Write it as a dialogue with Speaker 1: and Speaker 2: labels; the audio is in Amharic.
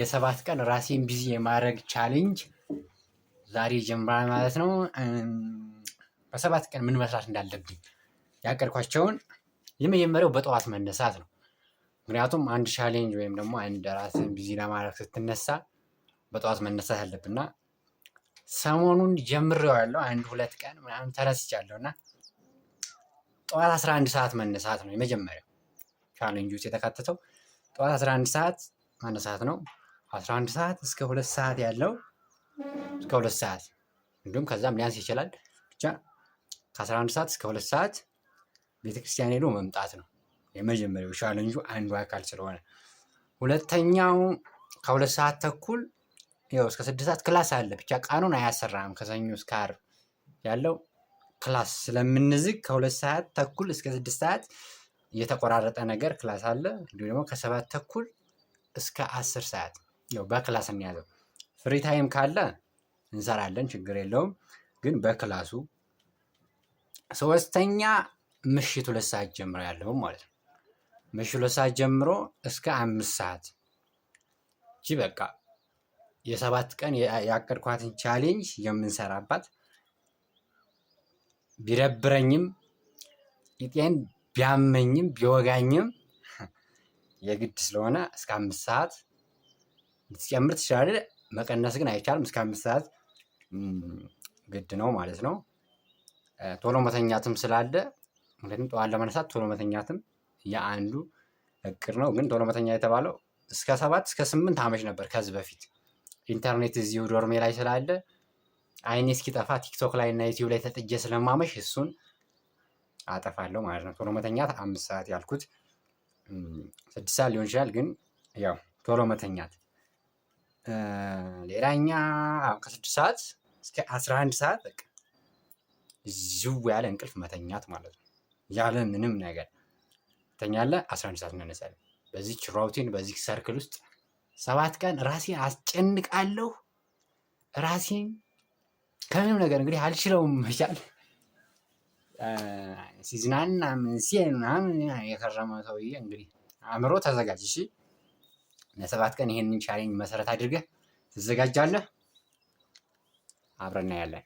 Speaker 1: የ7 ቀን ራሴን busy የማድረግ challenge ዛሬ ይጀምራል ማለት ነው። በ7 ቀን ምን መስራት እንዳለብኝ ያቀድኳቸውን የመጀመሪያው በጠዋት መነሳት ነው። ምክንያቱም አንድ challenge ወይም ደግሞ አንድ ራስን busy ለማድረግ ስትነሳ በጠዋት መነሳት አለብና ሰሞኑን ጀምሬዋለሁ፣ አንድ 2 ቀን ምናምን ተነስቻለሁ። እና ጠዋት 11 ሰዓት መነሳት ነው የመጀመሪያው challenge ውስጥ የተካተተው፣ ጠዋት 11 ሰዓት መነሳት ነው። 11 ሰዓት እስከ 2 ሰዓት ያለው፣ እስከ 2 ሰዓት እንዲሁም ከዛም ሊያንስ ይችላል። ብቻ ከ11 ሰዓት እስከ 2 ሰዓት ቤተክርስቲያን ሄዶ መምጣት ነው የመጀመሪያው ቻሌንጁ አንዱ አካል ስለሆነ። ሁለተኛው ከ2 ሰዓት ተኩል ያው እስከ 6 ሰዓት class አለ። ብቻ ቀኑን አያሰራም። ከሰኞ እስከ ዓርብ ያለው class ስለምንዝግ ከ2 ሰዓት ተኩል እስከ 6 ሰዓት የተቆራረጠ ነገር class አለ። እንዲሁም ደግሞ ከ7:30 እስከ 10 ሰዓት ያው በ class እንያዘው። Free time ካለ እንሰራለን፣ ችግር የለውም። ግን በ class ኡ ሶስተኛ ምሽት 2 ሰዓት ጀምሮ ያለው ማለት ነው። ምሽት 2 ሰዓት ጀምሮ እስከ 5 ሰዓት እቺ በቃ የ7 ቀን ያቀድኳትን challenge የምንሰራባት፣ ቢደብረኝም፣ ቂጤን ቢያመኝም፣ ቢወጋኝም የግድ ስለሆነ እስከ 5 ሰዓት ልትጨምር ትችላለህ። መቀነስ ግን አይቻልም። እስከ 5 ሰዓት ግድ ነው ማለት ነው። ቶሎ መተኛትም ስላለ፣ ምክንያቱም ጠዋት ለመነሳት ቶሎ መተኛትም የአንዱ እቅድ ነው። ግን ቶሎ መተኛ የተባለው እስከ 7 እስከ 8 አመሽ ነበር ከዚህ በፊት። ኢንተርኔት እዚሁ dorm ኤ ላይ ስላለ አይኔ እስኪጠፋ ቲክቶክ ላይ እና ዩቲዩብ ላይ ተጥጄ ስለማመሽ እሱን አጠፋለሁ ማለት ነው። ቶሎ መተኛት 5 ሰዓት ያልኩት 6 ሰዓት ሊሆን ይችላል። ግን ያው ቶሎ መተኛት። ሌላኛ ከ6 ሰዓት እስከ 11 ሰዓት በቃ ዝው ያለ እንቅልፍ መተኛት ማለት ነው። ያለ ምንም ነገር ተኛለህ፣ 11 ሰዓት እንነሳለን። በዚች routine፣ በዚህ circle ውስጥ 7 ቀን ራሴን አስጨንቃለሁ። ራሴን ከምንም ነገር እንግዲህ አልችለውም፣ መቻል ሲዝናና ምን ሲል ምናምን የከረመ ሰውዬ እንግዲህ አእምሮ ተዘጋጅ። እሺ፣ ለ7 ቀን ይሄንን challenge መሰረት አድርገህ ትዘጋጃለህ። አብረን እናያለን።